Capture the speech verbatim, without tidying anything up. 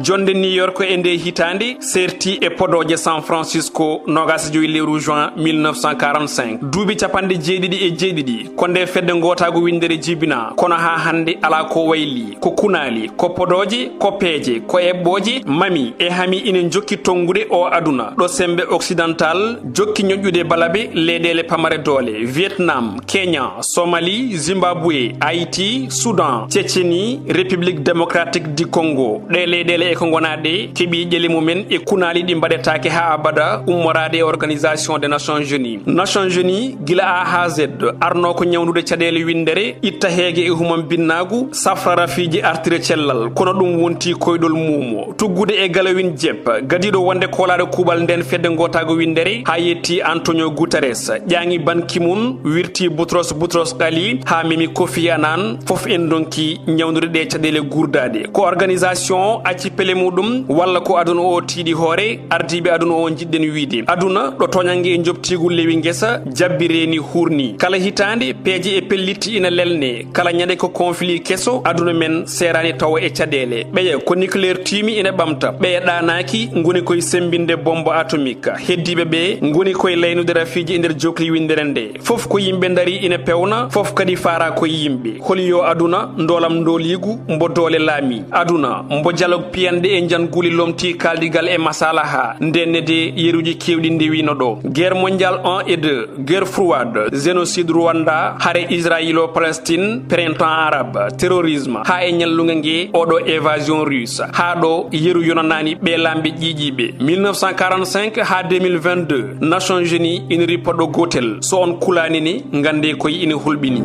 Jonde New York e nde hitaande serti e podooje San Francisco, nogas e joy lewru juin mille neuf cent quarante-cinq. Duuɓi capanɗe jeeɗiɗi e jeeɗiɗi ko nde fedde ngootaagu winndere jibina, kono haa hannde alaa ko wayli. Ko kunaali, ko podooje, ko peeje, ko eɓɓooje, mami e hami ina njokki tonngude o aduna, ɗo semmbe occidental jokki ñoƴƴude balabe leyɗeele pamare doole, Vietnam, Kenya, Somalie, Zimbabwe, Haïti, Soudan, Tchétchénie, République démocratique du Congo. Ɗe leyɗeele e ko ngonaa ɗe keɓi ƴeli mumen e kunaali ɗi mbaɗetaake haa abada ummoraade e Organisation des Nations Unies. Nations Unies, gila A haa Z, arno ko ñawndude caɗeele winndere, itta heege e humam binnaagu, safra rafiiji, artira cellal, kono ɗum wonti koyɗol muumo. Tuggude e Galowin Jep, gadiiɗo wonde koolaaɗo kuuɓal nden fedde ngootaagu winndere, haa yetti Antonio Guterres, ƴaaŋi Ban Ki-moon, wirti Boutros Boutros-Ghali, haa memi Kofi Annan, fof en ndonki ñawndude ɗe caɗeele guurdaaɗe. Ko organisation acci pele muɗum, walla ko aduna o tiiɗi hoore, ardiiɓe aduna o njiɗɗen wiide. Aduna ɗo tooñannge e njoɓtiigu lewi ngesa, jabbi reeni hurni. Kala hitaande, peeje e pellitti ina lelne. Kala ñande ko conflit keso, aduna men seeraani tawa e caɗeele. Ɓeya ko nucléaire tiimi ina ɓamta. Ɓeya ɗaanaaki, ngoni koye semmbinde bombo atomique. Heddiiɓe ɓe ngoni koye laynude rafiiji e nder jokli winndere nde. Fof ko yimɓe ndari ina pewna, fof kadi faara koye yimɓe. Holi yo aduna ndoolam ndooliigu, mbo doole laami. Aduna, mbo jalog piyanɗe e njanguli lomti kaaldigal e masalaha, ndennede yeruuji keewɗi ndewino ɗo. Guerre mondiale un et deux, guerre froide, génocide Rwanda, hare Israélo-Palestine, printemps arabe, terrorisme, haa e ñallunga nge, oɗo invasion russe, haa ɗo yeru yonanaani ɓe laamɓe ƴiiƴiiɓe. Mille neuf cent quarante-cinq haa deux mille vingt-deux, Nations Unies ina ri poɗɗo gootel. So on kulaani ni, nganndee koye ina hulɓini.